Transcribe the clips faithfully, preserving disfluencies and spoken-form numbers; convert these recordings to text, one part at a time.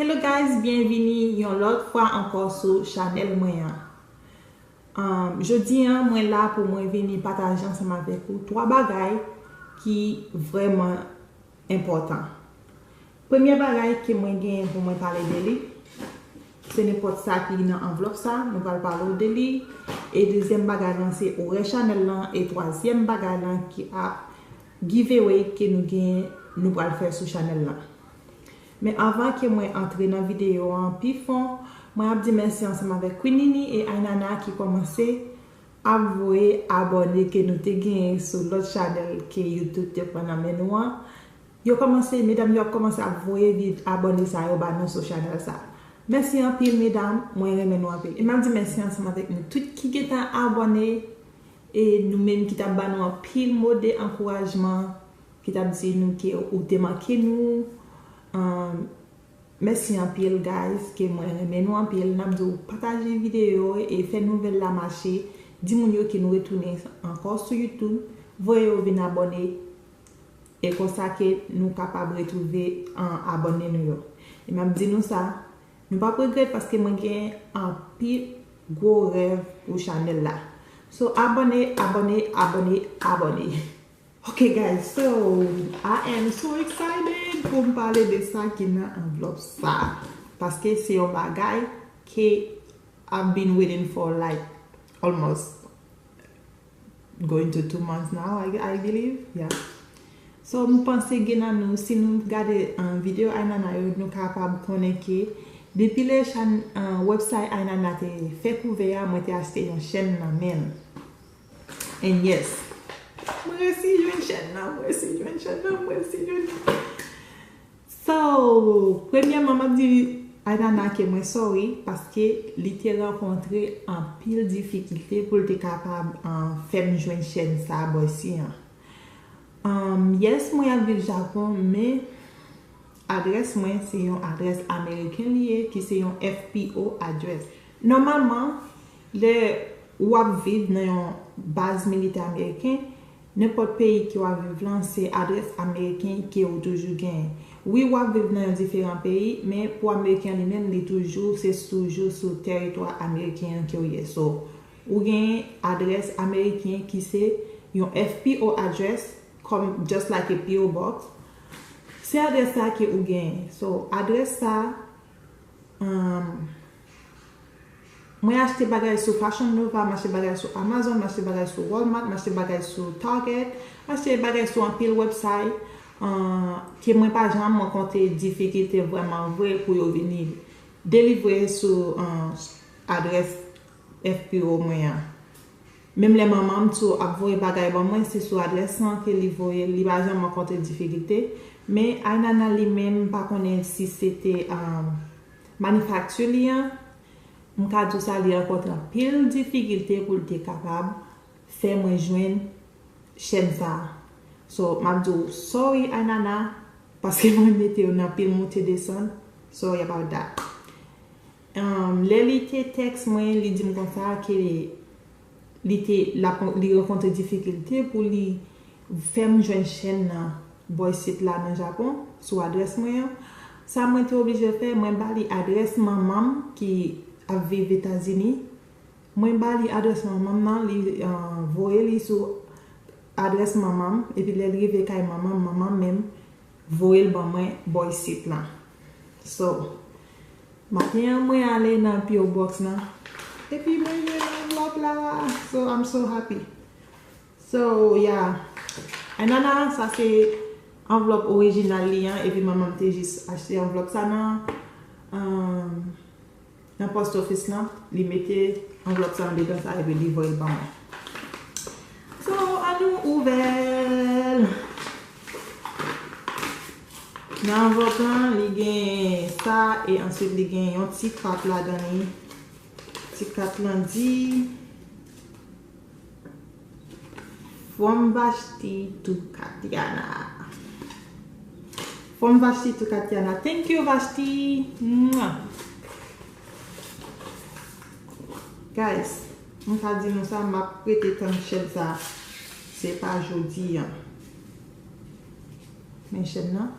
Hello guys, byenvini yon lòt fwa ankò sou chanèl mwen an. Um, jodi an, mwen la pou mwen vini pataje ansanm avèk ou twa bagay ki vrèman enpòtan. Premye bagay ke mwen genyen pou mwen pale de li, se nenpòt sa ki nan anvlòp sa, nou pral pale w de li. E dezyèm bagay lan se orè chanèl lan, e twazyèm bagay lan ki ap giveaway ke nou genyen, nou pral fè sou chanèl lan. Men anvan ke mwen antre nan videyo an pi fon, mwen ap di mèsi ansanm avèk Queen Nini e Aynana ki kòmanse ap voye abòne ke nou te genyen sou lòt chanèl ke YouTube te pran nan men nou an. Yo kòmanse, medam yo ap kòmanse ap voye vid abòne sa yo ba nou sou chanèl sa. Mèsi anpil, medam, mwen renmen nou anpil. E m ap di mèsi ansanm avèk nou tout ki gentan abòne, e nou menm ki t ap ba nou anpil mo de ankourajman, ki t ap di nou ke ou te manke nou. Um, mèsi anpil, guys, ke mwen renmen nou anpil. N ap di w pataje videyo e fè nouvèl la mache. Di moun yo ke nou retounen ankò sou YouTube. Voye yo vin abòne. E konsa ke nou kapab retwouve, um, abòne nou yo. E m ap di nou sa, nou p ap regrèt paske mwen gen anpil gwo rèv pou chanèl la. So, abòne, abòne, abòne, abòne. Ok, guys, so I am so excited pou m pale de sa ki nan anvlòp sa. Paske se yon bagay ke I've been waiting for, like, almost going to two months now, I, I believe. Yeah. So, m panse gen nan nou, si nou gade, um, videyo Aynana yo, nou kapab konnen ke depi lè chan, um, website Aynana te fèk ouvè a, mwen te achte yon chèn nan men l. And yes, mwen resi jwenn chèn nan, mwen resi jwenn chèn nan, mwen resi jwenn. So, premyèman, m ap di Aynana ke mwen sorry, paske li te rankontre anpil difikilte pou l te kapab, um, fè m jwenn chèn sa, bòsi an. Um, yes, mwen ap viv Japon, men adrès mwen se yon adrès ameriken li ye, ki se yon F P O address. Nòmalman, lè w ap viv nan yon baz militè ameriken, nenpòt peyi ke w ap viv lan, se adrès ameriken ke ou toujou genyen. Wi, w ap viv nan yon diferan peyi, men pou ameriken li menm, li toujou, se toujou sou tèritwa ameriken an ke w ye. So, ou genyen adrès ameriken ki se yon F P O address, kòm just like a P O box. Se adrès sa ke ou genyen. So, adrès sa, um, mwen achte bagay sou Fashion Nova, m achte bagay sou Amazon, m achte bagay sou Walmart, m achte bagay sou Target, m achte bagay sou anpil website, uh, ke mwen pa janm rankontre difikilte vrèman vre pou yo vini delivre sou, uh, adrès F P O mwen an. Menm lè manman m tou ap voye bagay ban mwen, se sou adrès lan ke li voye, li pa janm rankontre difikilte. Men Aynana li menm, m pa konnen si se te, um, manifakti li an, m ka di w sa, li rankontre anpil difikilte pou l te kapab fè mwen jwenn chèn sa a. So, m ap di w sorry, Aynana, paske mwen mete w nan pil moute desann. Sorry about that. Um, lè li te tèks mwen, li di m konsa ke li te, l ap, li rankontre difikilte pou li fè m jwenn chèn nan bò isit la nan Japon, sou adrès mwen an. Sa mwen te oblije fè, mwen ba li adrès manman m ki ap viv Etazini. Mwen ba li adrès manman m nan, li, uh, voye li sou adrès manman m, epi lè l rive kay manman m, manman m menm voye l ban mwen bò isit lan. So, maten an, mwen ale nan P O Box lan, epi mwen jwenn anvlòp la. So, I'm so happy. So, yeah. Aynana, sa se anvlòp orijinal li an, epi manman m te jis achte anvlòp sa nan, um, nan post office lan, li mete anvlòp sa andedan sa, epi li voye l ban mwen. So, ann nou ouvè l. Nan anvlòp lan, li gen sa, e answit li gen yon ti kat ladan li. Ti kat lan di, From Vashti to Katiana. From Vashti to Katiana. Thank you, Vashti. Mwah. Guys, m ka di nou sa, m ap rete tann chèn sa. Se pa jodi an. Men chèn nan.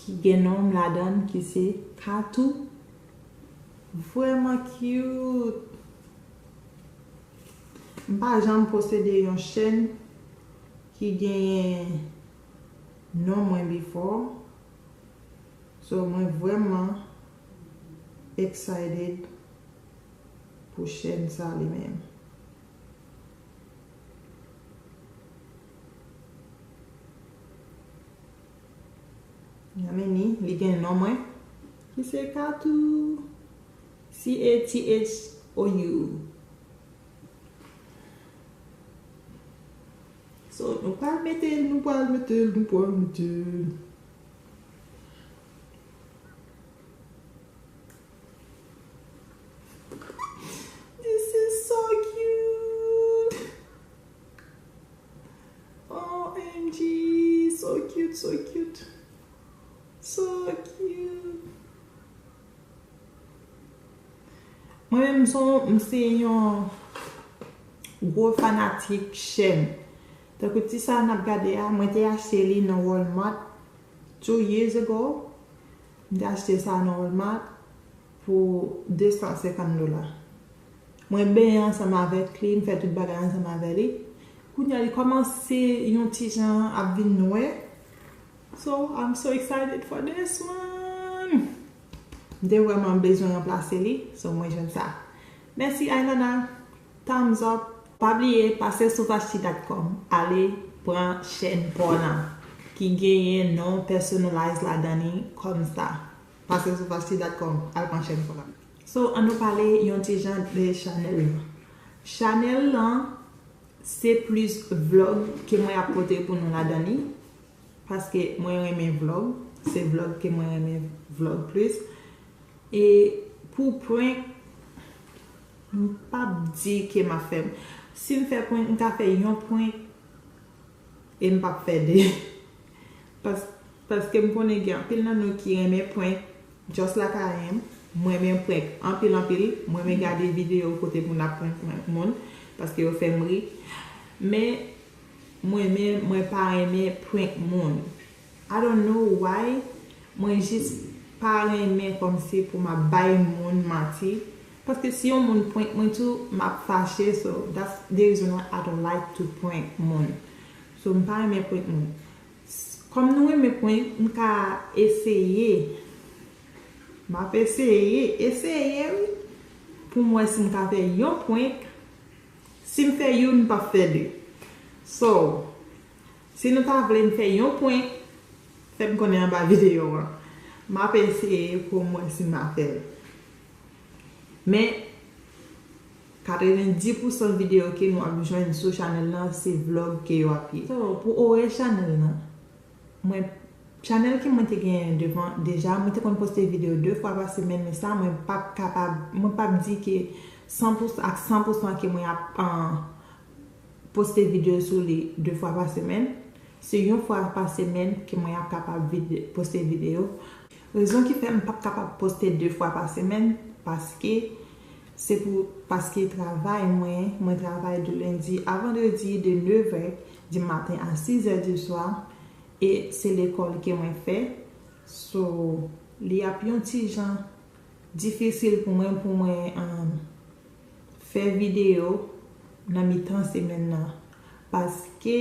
ki gen non m ladan l, ki se Katou. Vrèman cute. M pa janm posede yon chèn ki genyen non mwen before. So, mwen vrèman excited pou chèn sa li menm. Yamini, li gen non mwen, ki se Katou. C A T H O U. So, nou pral mete l, nou pral mete l, nou pral mete l. This is so cute. O M G, so cute, so cute. So cute. Mwen menm, m se yon gwo fanatik chèn. Tankou ti sa n ap gade a, mwen te achte li nan Walmart two years ago. M te achte sa nan Walmart pou de san senkant dola. Mwen benyen ansanm avèk li, m fè tout bagay ansanm avè li. Kounye a, li kòmanse yon ti jan ap vin nwè. So, I'm so excited for this one. M te vrèman bezwen ranplase li, so mwen jwenn sa. Mèsi, Ailana. Thumbs up. Pa bliye, pase sou vashti dot com, ale pran chèn pa w lan, ki genyen non personalize ladan li kòm sa. Pase sou vashti dot com, al pran chèn pa w lan. So, ann nou pale yon ti jan de chanèl lan. Chanèl lan, se plis vlog ke mwen ap pote pou nou ladan li. Paske mwen renmen vlog. Se vlog ke mwen renmen vlog plis. E pou prank, m p ap di ke m ap fè. Si m fè prank, m ka fè yon prank e m p ap fè de. Pas, paske m konnen gen anpil nan nou ki renmen prank, just like I am. Mwen renmen prank anpil, anpil. Mwen renmen gade videyo kote moun ap prank, prank moun, paske yo fè m ri. Men, mwen menm, mwen pa renmen prank moun. I don't know why, mwen jis pa renmen kòmsi pou m ap bay moun manti. Paske si yon moun prank mwen tou, m ap fache, so that's the reason why I don't like to prank moun. So, m pa renmen prank moun. S-, kòm nou renmen prank, m ka eseye. M ap eseye, eseye, wi. Pou m wè si m ka fè yon prank. Si m fè youn, m p ap fè de. So, si nou ta vle m fè yon prank, fè m konnen anba videyo an. M ap eseye pou m wè si m a fè l. Men, katrevenndis pousan videyo ke nou ap jwenn sou chanèl lan, se vlog ke yo ap ye. So, pou orè chanèl lan, mwen, chanèl ke mwen te genyen devan deja, mwen te konn poste videyo de fwa pa semèn, men sa, mwen p ap kapab, mwen p ap di ke san pou san, ak san pou san ke mwen ap, an, poste videyo sou li de fwa pa semèn. Se yon fwa pa semèn ke mwen ap kapab vide-, poste videyo. Rezon ki fè m p ap kapab poste de fwa pa semèn, paske se pou, paske travay mwen, mwen travay de lendi a vandredi de nevè di maten a sizè di swa, e se lekòl ke mwen fè. So, li ap yon ti jan difisil pou mwen, pou mwen, um, fè videyo nan mitan semèn nan. Paske,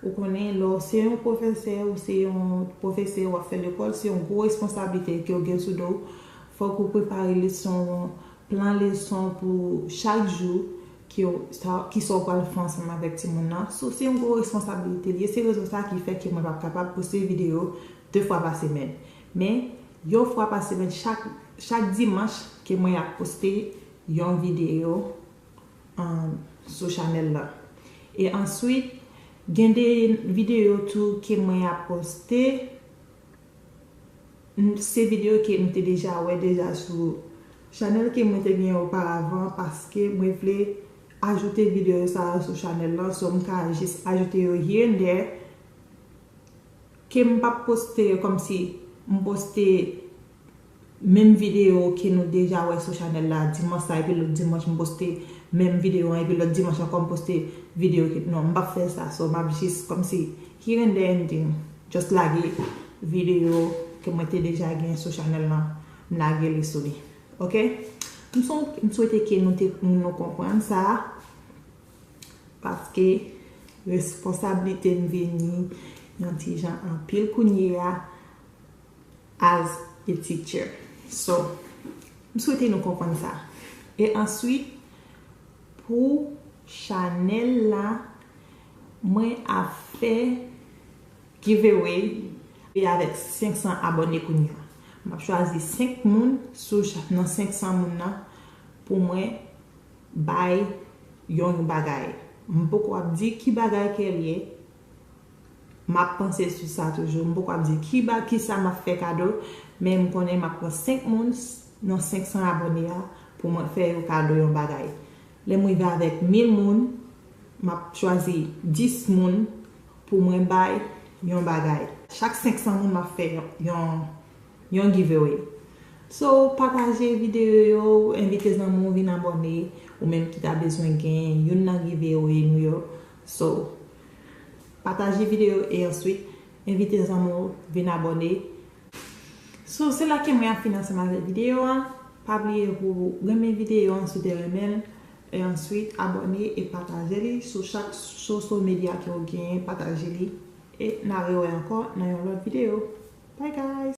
ou konnen, lè w se yon pwofesè, ou se yon pwofesè, w ap fè lekòl, se yon gwo responsablite ke w gen sou do w. Fòk ou prepare leson, plan leson pou chak jou ke w, sa, ki sa w pral fè ansanm avèk timoun nan. So, se yon gwo responsablite li ye. Se rezon sa ki fè ke mwen p ap kapab poste videyo de fwa pa semèn. Men, yon fwa pa semèn, chak, chak dimanch ke mwen ap poste yon videyo, um, sou chanèl la. E answit, gen de videyo tou ke mwen ap poste. M, se videyo ke m te deja wè deja sou chanèl ke mwen te gen oparavan, paske mwen vle ajoute videyo sa yo sou chanèl lan, so m ka jis ajoute yo here and there. Ke m p ap poste yo kòmsi m poste menm videyo ke nou deja wè sou chanèl la dimanch sa, epi lòt dimanch m poste menm videyo an, epi lòt dimanch ankò m poste videyo ke, non, m p ap fè sa. So, m ap jis kòmsi here and there and then just lage videyo ke mwen te deja gen sou chanèl lan, m lage li sou li. Oke? M sou- m swete ke nou te nou konprann sa, paske responsablite m vini yon ti jan anpil kounye a as a teacher. So, m swete nou konprann sa. E answit, pou chanèl la, mwen ap fè giveaway e avèk senk san abòne kounye a. M ap chwazi senk moun sou cha- nan senk san moun nan pou mwen bay yon bagay. M poko ap di ki bagay ke l ye. M ap panse sou sa toujou. M poko ap di ki ba ki sa m ap fè kado, men m konnen m ap pran senk moun s- nan senk san abòne a pou mwen fè yo kado yon bagay. Lè m rive avèk mil moun, m ap chwazi dis moun pou mwen bay yon bagay. Chak senk san moun m ap fè yon, yon, yon giveaway. So, pataje videyo yo, envite zanmi w vin abòne, ou menm ki ta bezwen gen youn nan giveaway nou yo. So, pataje videyo e answit, envite zanmi w vin abòne. So, se la ke mwen ap fin ansanm avèk videyo a. Pa bliye pou renmen videyo a si w te renmen l. E answit, abòne e pataje li sou chak social media ke w genyen, pataje li. E n a rewè ankò nan yon lòt videyo. Bye guys!